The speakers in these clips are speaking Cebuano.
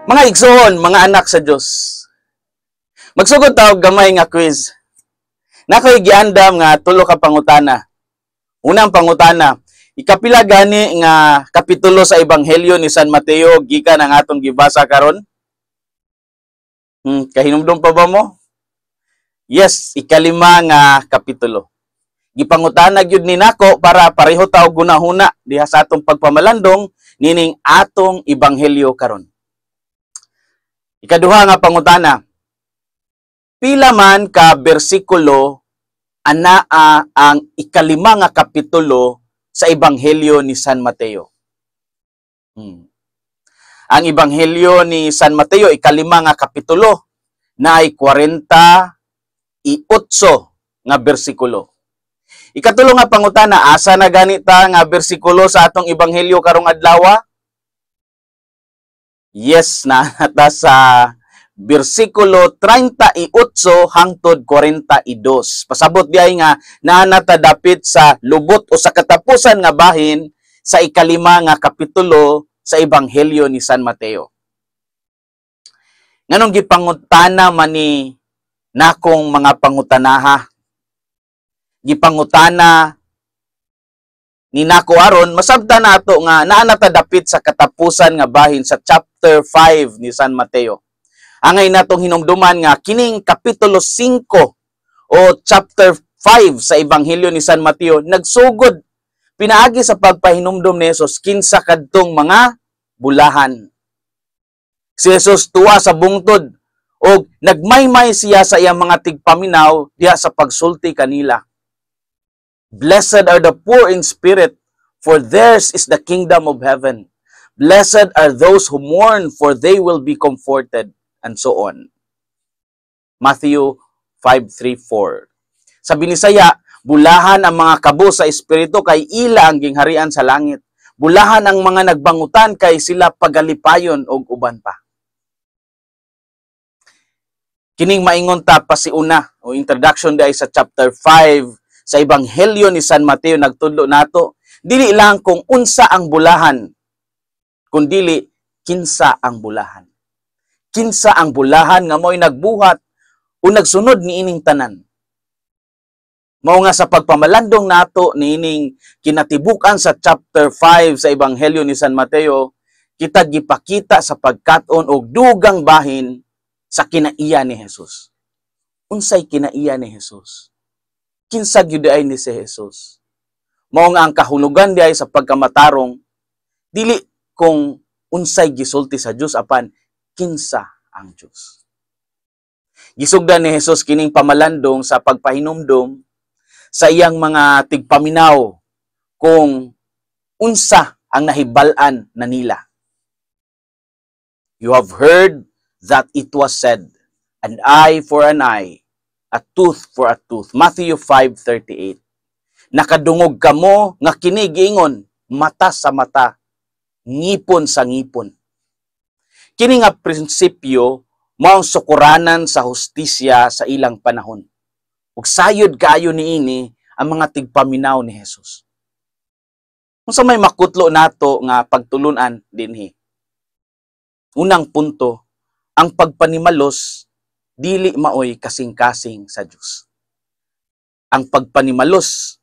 Mga igsoon, mga anak sa Dios. Magsugod ta og gamay nga quiz. Nakoy giandam nga tulo ka pangutana. Unang pangutana, ikapila gani nga kapitulo sa Ebanghelyo ni San Mateo gikan ang atong gibasa karon? Kahinumdum pa ba mo? Yes, ikalima nga kapitulo. Gipangutana gyud ni nako para pareho ta og gunahuna diha sa atong pagpamalandong nining atong ebanghelyo karon. Ikaduha nga pangutana, pila man ka bersikulo anaa ang ikalima nga kapitulo sa Ebanghelyo ni San Mateo? Ang Ebanghelyo ni San Mateo, ikalima nga kapitulo, na ay 48 nga bersikulo. Ikatulo nga pangutana, asa na ganita nga bersikulo sa atong Ebanghelyo karong adlaw? Yes, naa ta sa bersikulo 38 hangtod 42. Pasabot diay nga naa na ta dapit sa lubot o sa katapusan nga bahin sa ikalima nga kapitulo sa Ebanghelyo ni San Mateo. Nganong gipangutana man ni nakong mga pangutanaha? Gipangutana ni nako aron masabtan nato nga naa na ta dapit sa katapusan nga bahin sa chapter 5 ni San Mateo. Angay natong hinumduman nga kining kapitulo 5 o chapter 5 sa Ebanghelyo ni San Mateo nagsugod pinaagi sa pagpahinumdum ni Jesus kinsa kadtong mga bulahan. Si Jesus tuwa sa bungtod og nagmaymay siya sa iyang mga tigpaminaw diha sa pagsulti kanila. "Blessed are the poor in spirit, for theirs is the kingdom of heaven. Blessed are those who mourn, for they will be comforted," and so on. Matthew 5:3-4. Sa Binisaya, "Bulahan ang mga kabos sa espiritu kay ila ang gingharian sa langit. Bulahan ang mga nagbangutan kay sila pagalipayon," og uban pa. Kining maingon ta pasiuna o introduction diay sa chapter 5 sa Ebanghelyo ni San Mateo nagtudlo nato dili lang kung unsa ang bulahan, kundili kinsa ang bulahan. Kinsa ang bulahan nga mo'y nagbuhat o nagsunod niining tanan. Mao nga sa pagpamalandong nato niining kinatibuk-an sa chapter 5 sa Ebanghelyo ni San Mateo, kita gipakita sa pagkat-on og dugang bahin sa kinaiya ni Jesus. Unsay kinaiya ni Jesus? Kinsa gyud ay ni si Jesus? Mao nga ang kahulugan diay sa pagkamatarong dili kung unsay gisulti sa Dios, apan kinsa ang Dios. Gisugdan ni Jesus kining pamalandong sa pagpahinumdom sa iyang mga tigpaminaw kung unsa ang nahibal-an na nila. "You have heard that it was said, an eye for an eye, a tooth for a tooth." Matthew 5:38. "Nakadungog kamo nga kini giingon, mata sa mata, ngipon sa ngipon." Kini nga prinsipyo mao ang sukuranan sa hustisya sa ilang panahon. Ug sayod kaayo niini ang mga tigpaminaw ni Jesus. Unsa may makutlo nato nga pagtulunan dinhi? Unang punto, ang pagpanimalos dili maoy kasing-kasing sa Dios. Ang pagpanimalos,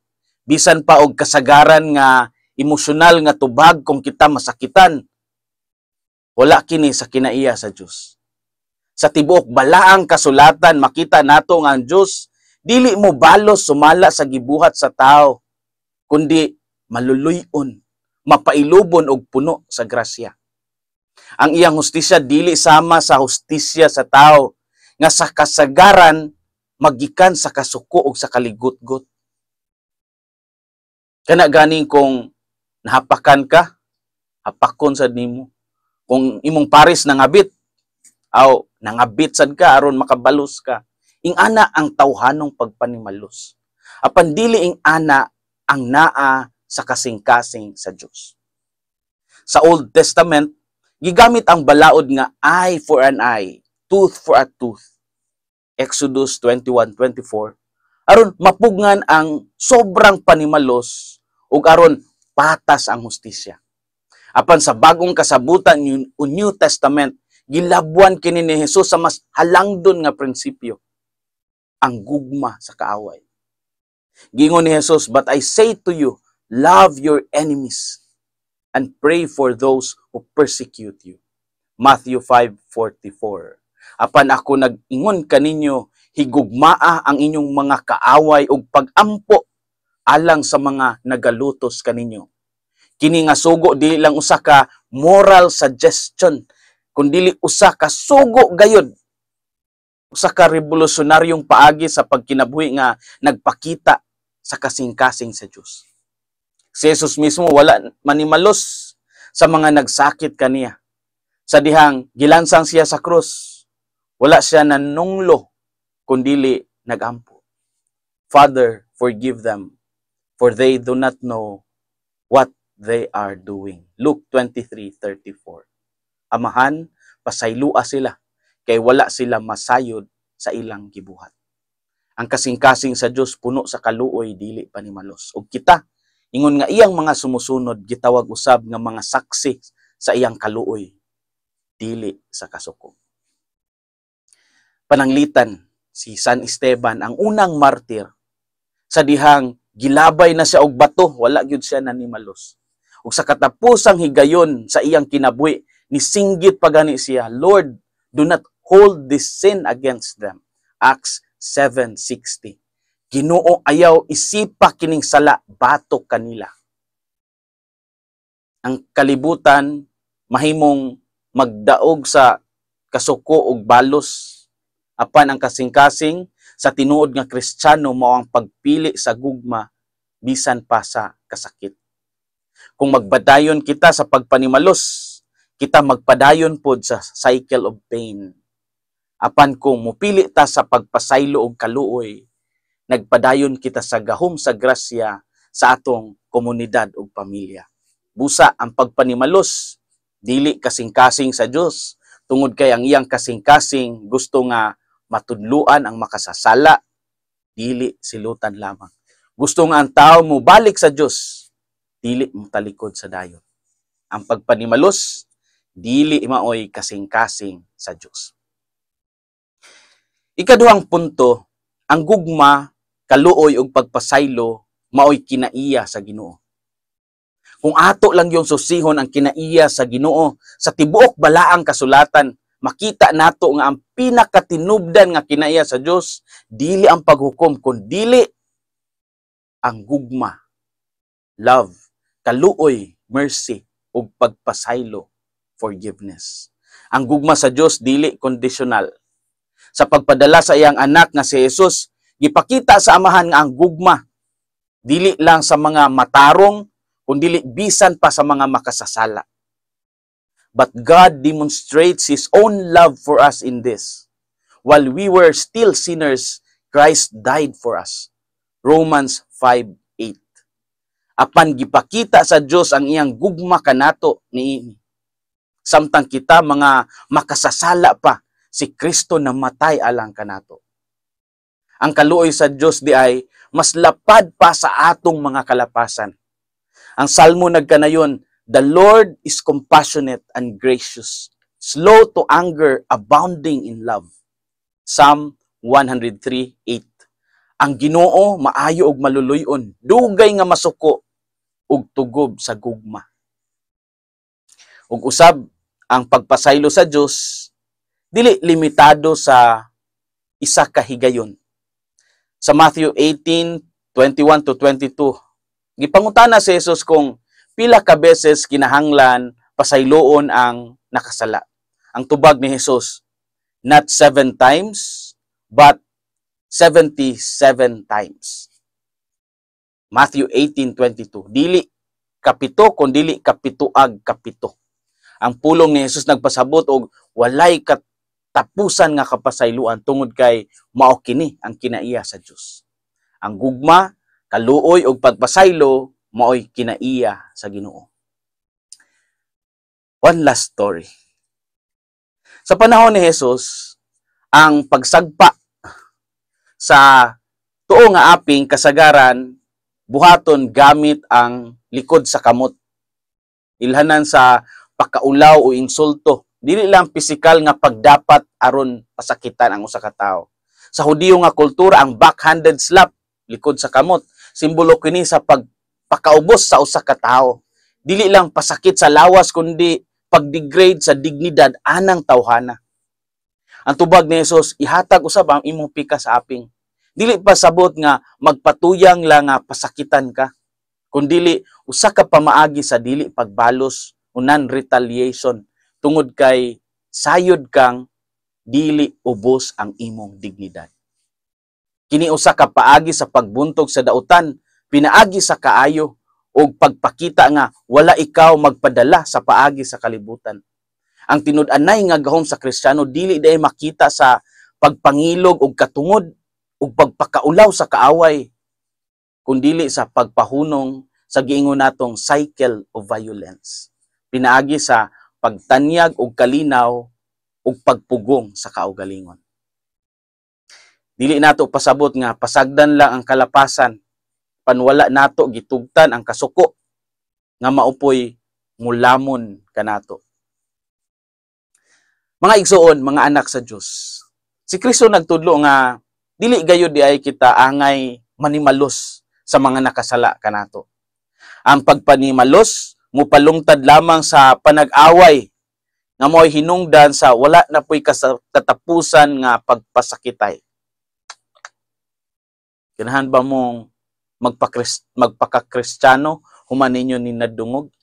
bisan pa og kasagaran nga emosyonal nga tubag kung kita masakitan, wala kini sa kinaiya sa Dios. Sa tibuok balaang kasulatan, makita nato nga ang Dios dili mo balos sumala sa gibuhat sa tao, kundi maluluy-on, mapailubon og puno sa grasya. Ang iyang hustisya dili sama sa hustisya sa tao nga sa kasagaran magikan sa kasuko ug sa kaligutgot. Kana ganing kung nahapakan ka, hapakon sad nimo. Kung imong pares nangabit, aw nangabit sad ka aron makabalos ka. Ing-ana ang tawhanong pagpanimalos. Apan dili ing-ana ang naa sa kasing-kasing sa Dios. Sa Old Testament, gigamit ang balaod nga eye for an eye, tooth for a tooth. Exodus 21:24, aron mapugngan ang sobrang panimalos ug aron patas ang hustisya. Apan sa Bagong Kasabutan o New Testament, Gilabwan kini ni Jesus sa mas halangdon nga prinsipyo, ang gugma sa kaaway. Giingon ni Jesus, "But I say to you, love your enemies and pray for those who persecute you." Matthew 5:44. "Apan ako nag-ingon kaninyo, higugmaa ang inyong mga kaaway ug pag-ampo alang sa mga nagalutos kaninyo." Kini nga sugo dili lang usa ka moral suggestion, kundili usa ka sugo gayud, usa ka revolusyonaryong paagi sa pagkinabuhi nga nagpakita sa kasing-kasing sa Dios. Si Jesus mismo wala manimalos sa mga nagsakit kaniya. Sa dihang gilansang siya sa krus, wala siya nanunglo kundili nagampo. "Father, forgive them, for they do not know what they are doing." Luke 23:34. "Amahan, pasaylua sila, kay wala sila masayod sa ilang gibuhat." Ang kasing-kasing sa Dios puno sa kaluoy, dili panimalos. Ug kita, ingon nga iyang mga sumusunod, gitawag usab nga mga saksi sa iyang kaluoy, dili sa kasuko. Pananglitan si San Esteban, ang unang martir, sa dihang gilabay na siya og bato, wala gyud siya nanimalos. Ug sa katapusang higayon sa iyang kinabuhi, nisinggit pa gani siya, "Lord, do not hold this sin against them." Acts 7:60. "Ginoo, ayaw isipa kining sala batok kanila." Ang kalibutan mahimong magdaog sa kasuko ug balos, apan ang kasing-kasing sa tinuod nga Kristiyano mao ang pagpili sa gugma bisan pa sa kasakit. Kung magpadayon kita sa pagpanimalos, kita magpadayon pod sa cycle of pain. Apan kung mupili ta sa pagpasaylo og kaluoy, nagpadayon kita sa gahom sa grasya sa atong komunidad ug pamilya. Busa ang pagpanimalos dili kasing-kasing sa Dios, tungod kay ang iyang kasing-kasing gusto nga matudluan ang makasasala, dili silutan lamang. Gusto nga ang tao mo balik sa Dios, dili mo talikod sa dayon. Ang pagpanimalos dili maoy kasing-kasing sa Dios. Ikaduhang punto, ang gugma, kaluoy ug pagpasaylo maoy kinaiya sa Ginoo. Kung ato lang yung susihon ang kinaiya sa Ginoo sa tibuok Balaang Kasulatan, makita nato nga ang pinakatinubdan nga kinaiya sa Dios dili ang paghukom kun dili ang gugma, love, kaluoy, mercy ug pagpasaylo, forgiveness. Ang gugma sa Dios dili conditional. Sa pagpadala sa iyang anak nga si Jesus, gipakita sa Amahan nga ang gugma dili lang sa mga matarong kundili bisan pa sa mga makasasala. "But God demonstrates His own love for us in this: while we were still sinners, Christ died for us." Romans 5:8. Apan gipakita sa Dios ang iyang gugma kanato niini: samtang kita mga makasasala pa, si Kristo namatay alang kanato. Ang kaluoy sa Dios diay mas lapad pa sa atong mga kalapasan. Ang Salmo nagkanayon, "The Lord is compassionate and gracious, slow to anger, abounding in love." Psalm 103:8. Ang Ginoo maayo ug maluluy-on, dugay nga masuko ug tugob sa gugma. Ug usab ang pagpasaylo sa Dios dili limitado sa isa ka higayon. Sa Matthew 18:21 to 22, gipangutana si Jesus kung pila ka beses kinahanglan pasayloon ang nakasala. Ang tubag ni Jesus, "Not seven times, but 77 times." Matthew 18:22. Dili kapito kun dili kapituag kapito. Ang pulong ni Jesus nagpasabot og walay katapusan nga kapasayloan tungod kay mao kini ang kinaiya sa Dios. Ang gugma, kaluoy ug pagpasaylo maoy kinaiya sa Ginoo. One last story. Sa panahon ni Jesus, ang pagsagpa sa tuo nga aping kasagaran buhaton gamit ang likod sa kamot. Ilhanan sa pakaulaw o insulto Dili lang pisikal nga pagdapat aron pasakitan ang usa ka tawo. Sa Hudiyo nga kultura, ang backhanded slap, likod sa kamot, simbolo kini sa pagpakaubos sa usa ka tawo. Dili lang pasakit sa lawas kundi pagdegrade sa dignidad anang tawhana. Ang tubag ni Jesus, ihatag usab ang imong pikas sa aping. Dili pa sabot nga magpatuyang lang nga pasakitan ka, kundili usa ka pamaagi sa dili pagbalos o non-retaliation tungod kay sayod kang dili ubos ang imong dignidad. Kini usa ka paagi sa pagbuntog sa dautan, pinaagi sa kaayo og pagpakita nga wala ikaw magpadala sa paagi sa kalibutan. Ang tinud-anay nga gahom sa Kristiyano dili diay makita sa pagpangilog og katungod ug pagpakaulaw sa kaaway, kundili sa pagpahunong sa giingon natong cycle of violence pinaagi sa pagtanyag og kalinaw ug pagpugong sa kaugalingon. Dili nato pasabot nga pasagdan lang ang kalapasan panwala nato gitugtan ang kasuko nga maupoy mulamon kanato. Mga igsuon, mga anak sa Dios, si Kristo nagtudlo nga dili gayud di ay kita angay manimalos sa mga nakasala kanato. Ang pagpanimalos mupalungtad lamang sa panag-away nga mo'y hinungdan sa wala na po'y katapusan nga pagpasakitay. Ganahan ba mong magpaka-Kristiyano human ninyo ni nadungog?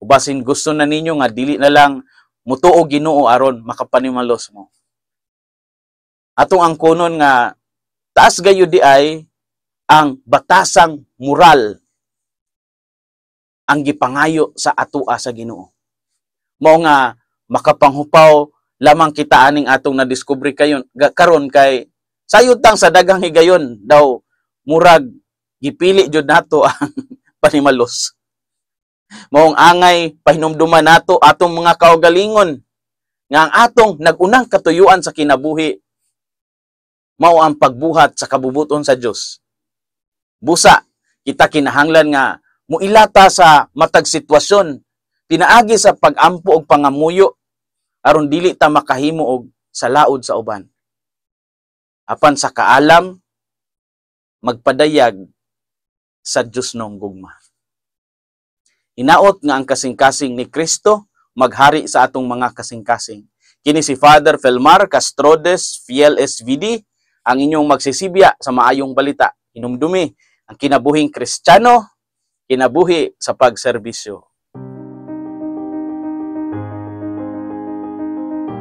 O basin gusto na ninyo nga dili na lang mutuo Ginoo aron makapanimalos mo? Atong ang kunon nga taas gayud di ay ang batasang moral ang gipangayo sa atua sa Ginoo. Mao nga makapanghupaw lamang kita aning atong nadiskubre kayon karon kay sayod tang sa daghang higayon daw murag gipili jud nato ang panimalos. Maong angay pahinumduman nato atong mga kaugalingon nga ang atong nagunang katuyuan sa kinabuhi mao ang pagbuhat sa kabubuton sa Dios. Busa kita kinahanglan nga muilata sa matag sitwasyon pinaagi sa pag-ampo og pangamuyo aron dili ta makahimo og salaod sa uban. Apan sa kaalam magpadayag sa Dios nong gugma. Hinaot nga ang kasing-kasing ni Kristo maghari sa atong mga kasing-kasing. Kini si Father Felmar Castrodes, Fiel SVD, ang inyong magsisibya sa maayong balita. Hinumdumi ang kinabuhing Kristiyano, kinabuhi sa pagserbisyo.